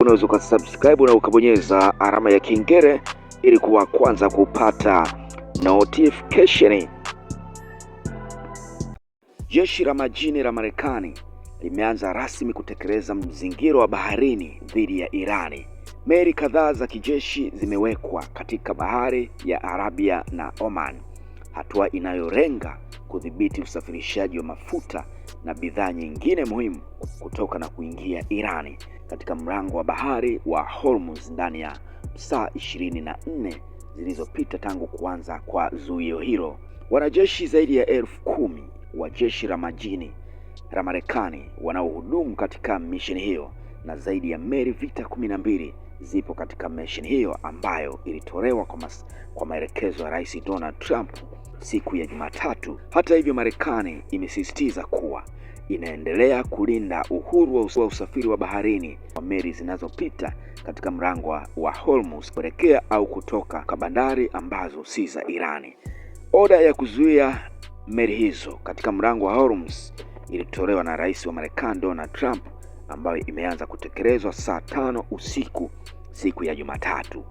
Unaweza ukasubscribe na ukabonyeza alama ya kengele ili kuwa kwanza kupata notification. Jeshi la majini la Marekani limeanza rasmi kutekeleza mzingiro wa baharini dhidi ya Irani. Meli kadhaa za kijeshi zimewekwa katika bahari ya Arabia na Oman, hatua inayolenga kudhibiti usafirishaji wa mafuta na bidhaa nyingine muhimu kutoka na kuingia Irani katika mlango wa bahari wa Hormuz ndani ya saa 24 zilizopita tangu kuanza kwa zuio hilo. Wanajeshi zaidi ya 10,000 wa jeshi la majini la Marekani wanaohudumu katika misheni hiyo na zaidi ya meli vita 12 zipo katika misheni hiyo ambayo ilitolewa kwa maelekezo ya Rais Donald Trump siku ya Jumatatu. Hata hivyo, Marekani imesisitiza kuwa inaendelea kulinda uhuru wa usafiri wa baharini wa meli zinazopita katika mlango wa Hormuz kuelekea au kutoka kwa bandari ambazo si za Irani. Oda ya kuzuia meli hizo katika mlango wa Hormuz ilitolewa na Rais wa Marekani Donald Trump, ambayo imeanza kutekelezwa saa 5 usiku siku ya Jumatatu.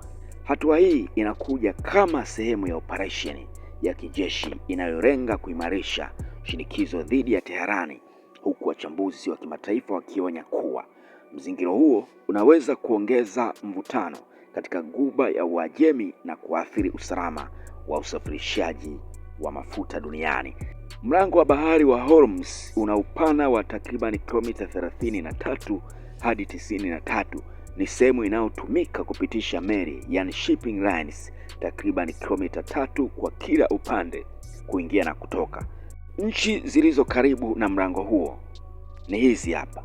Hatua hii inakuja kama sehemu ya operesheni ya kijeshi inayolenga kuimarisha shinikizo dhidi ya Teherani, huku wachambuzi wa kimataifa wakionya kuwa mzingiro huo unaweza kuongeza mvutano katika Ghuba ya Uajemi na kuathiri usalama wa usafirishaji wa mafuta duniani. Mlango wa bahari wa Hormuz una upana wa takriban kilomita 33 hadi 93. Ni sehemu inayotumika kupitisha meli, yani shipping lines, takriban kilomita 3 kwa kila upande kuingia na kutoka. Nchi zilizo karibu na mlango huo ni hizi hapa: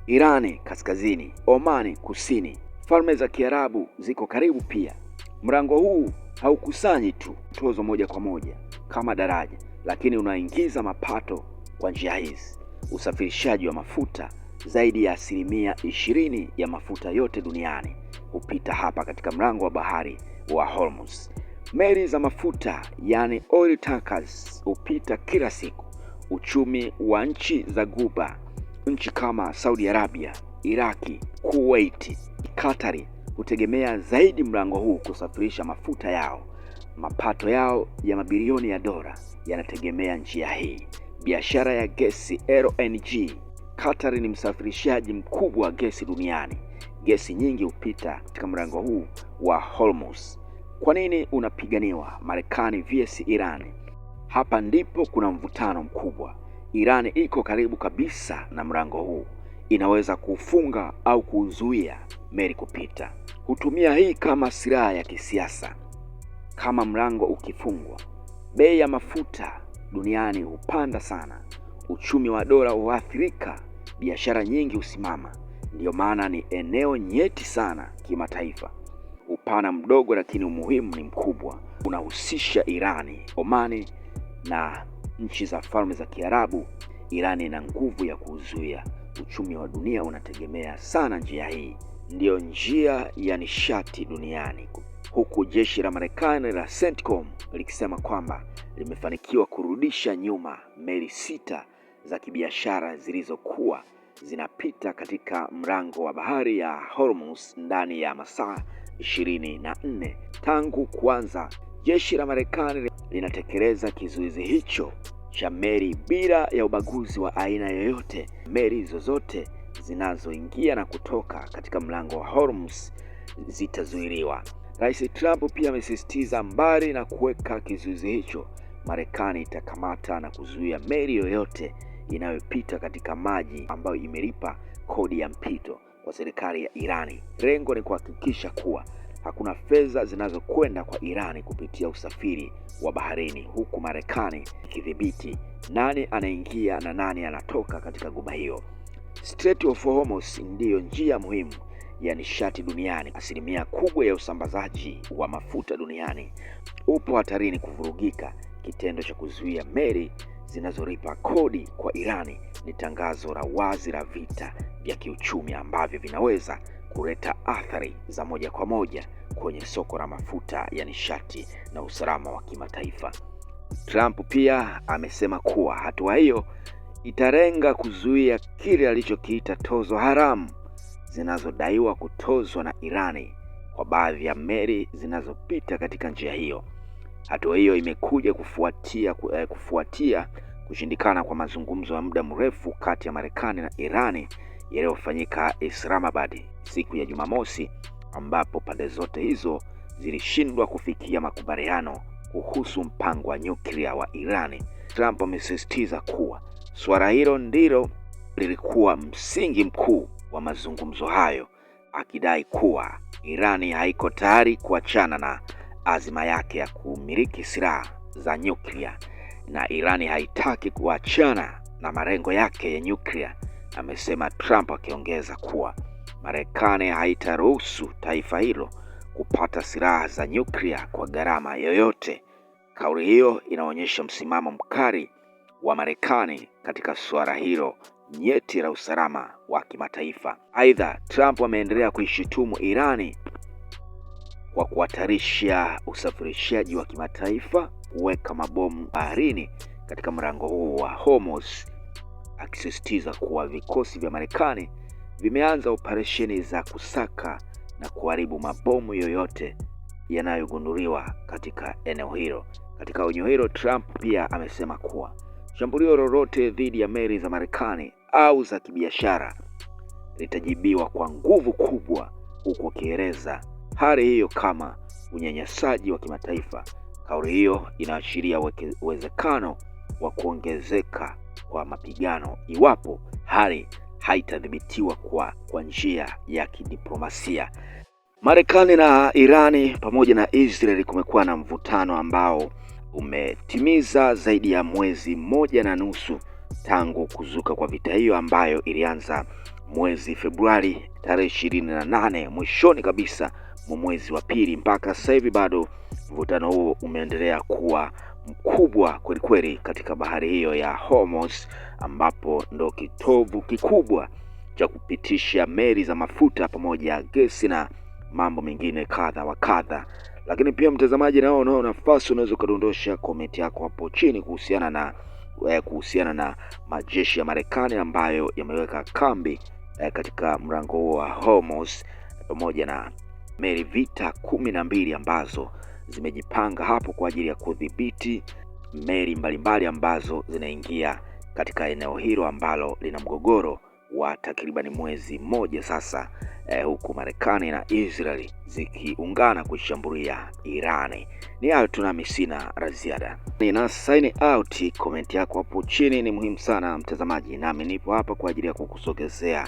Irani kaskazini, Omani kusini, Falme za Kiarabu ziko karibu pia. Mlango huu haukusanyi tu tozo moja kwa moja kama daraja, lakini unaingiza mapato kwa njia hizi: usafirishaji wa mafuta, zaidi ya 20% ya mafuta yote duniani hupita hapa katika mlango wa bahari wa Hormuz. Meli za mafuta yani oil tankers hupita kila siku. Uchumi wa nchi za Ghuba, nchi kama Saudi Arabia, Iraki, Kuwait, Katari hutegemea zaidi mlango huu kusafirisha mafuta yao. Mapato yao ya mabilioni ya dola yanategemea njia hii. Biashara ya gesi LNG. Qatar ni msafirishaji mkubwa wa gesi duniani. Gesi nyingi hupita katika mlango huu wa Hormuz. Kwa nini unapiganiwa Marekani vs Iran? Hapa ndipo kuna mvutano mkubwa. Iran iko karibu kabisa na mlango huu, inaweza kuufunga au kuuzuia meli kupita. Hutumia hii kama silaha ya kisiasa. Kama mlango ukifungwa, bei ya mafuta duniani hupanda sana, uchumi wa dola huathirika, biashara nyingi husimama. Ndiyo maana ni eneo nyeti sana kimataifa. Upana mdogo, lakini umuhimu ni mkubwa. Unahusisha Irani, Omani na nchi za Falme za Kiarabu. Irani ina nguvu ya kuuzuia. Uchumi wa dunia unategemea sana njia hii, ndiyo njia ya nishati duniani, huku jeshi la Marekani la CENTCOM likisema kwamba limefanikiwa kurudisha nyuma meli 6 za kibiashara zilizokuwa zinapita katika mlango wa bahari ya Hormuz ndani ya masaa 24 tangu kuanza. Jeshi la Marekani linatekeleza kizuizi hicho cha meli bila ya ubaguzi wa aina yoyote. Meli zozote zinazoingia na kutoka katika mlango wa Hormuz zitazuiliwa. Rais Trump pia amesisitiza, mbali na kuweka kizuizi hicho, Marekani itakamata na kuzuia meli yoyote inayopita katika maji ambayo imelipa kodi ya mpito kwa serikali ya Irani. Lengo ni kuhakikisha kuwa hakuna fedha zinazokwenda kwa Irani kupitia usafiri wa baharini, huku Marekani ikidhibiti nani anaingia na nani anatoka katika ghuba hiyo. Strait of Hormuz ndiyo njia muhimu ya nishati duniani. Asilimia kubwa ya usambazaji wa mafuta duniani upo hatarini kuvurugika. Kitendo cha kuzuia meli zinazolipa kodi kwa Irani ni tangazo la wazi la vita vya kiuchumi ambavyo vinaweza kuleta athari za moja kwa moja kwenye soko la mafuta ya nishati na usalama wa kimataifa. Trump pia amesema kuwa hatua hiyo italenga kuzuia kile alichokiita tozo haramu zinazodaiwa kutozwa na Irani kwa baadhi ya meli zinazopita katika njia hiyo. Hatua hiyo imekuja kufuatia kushindikana kwa mazungumzo ya muda mrefu kati ya Marekani na Irani yaliyofanyika Islamabad siku ya Jumamosi, ambapo pande zote hizo zilishindwa kufikia makubaliano kuhusu mpango wa nyuklia wa Irani. Trump amesisitiza kuwa suala hilo ndilo lilikuwa msingi mkuu wa mazungumzo hayo, akidai kuwa Irani haiko tayari kuachana na azima yake ya kumiliki silaha za nyuklia na Irani haitaki kuachana na malengo yake ya nyuklia, amesema Trump, akiongeza kuwa Marekani haitaruhusu taifa hilo kupata silaha za nyuklia kwa gharama yoyote. Kauli hiyo inaonyesha msimamo mkali wa Marekani katika suala hilo nyeti la usalama wa kimataifa. Aidha, Trump ameendelea kuishutumu Irani kwa kuhatarisha usafirishaji wa kimataifa, kuweka mabomu baharini katika mlango huo wa Hormuz, akisisitiza kuwa vikosi vya Marekani vimeanza operesheni za kusaka na kuharibu mabomu yoyote yanayogunduliwa katika eneo hilo. Katika onyo hilo, Trump pia amesema kuwa shambulio lolote dhidi ya meli za Marekani au za kibiashara litajibiwa kwa nguvu kubwa, huku akieleza hali hiyo kama unyanyasaji wa kimataifa. Kauli hiyo inaashiria uwezekano wa kuongezeka kwa mapigano iwapo hali haitadhibitiwa kwa njia ya kidiplomasia. Marekani na Irani pamoja na Israeli kumekuwa na mvutano ambao umetimiza zaidi ya mwezi mmoja na nusu tangu kuzuka kwa vita hiyo ambayo ilianza mwezi Februari tarehe 28 mwishoni kabisa mwa mwezi wa pili. Mpaka sasa hivi bado mvutano huo umeendelea kuwa mkubwa kwelikweli katika bahari hiyo ya Hormuz, ambapo ndo kitovu kikubwa cha kupitisha meli za mafuta pamoja gesi na mambo mengine kadha wa kadha. Lakini pia mtazamaji, nao unao nafasi, unaweza ukadondosha komenti yako hapo chini kuhusiana na majeshi ya Marekani ambayo yameweka kambi katika mlango huo wa Hormuz pamoja na meli vita 12 ambazo zimejipanga hapo kwa ajili ya kudhibiti meli mbalimbali ambazo zinaingia katika eneo hilo ambalo lina mgogoro wa takribani mwezi mmoja sasa, huku Marekani na Israeli zikiungana kuishambulia Irani. Ni hayo tu, nami sina la ziada. Nina sign out. Comment yako hapo chini ni muhimu sana mtazamaji, nami nipo hapa kwa ajili ya kukusogezea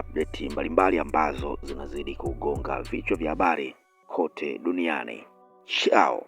update mbalimbali ambazo zinazidi kugonga vichwa vya habari kote duniani. Chao.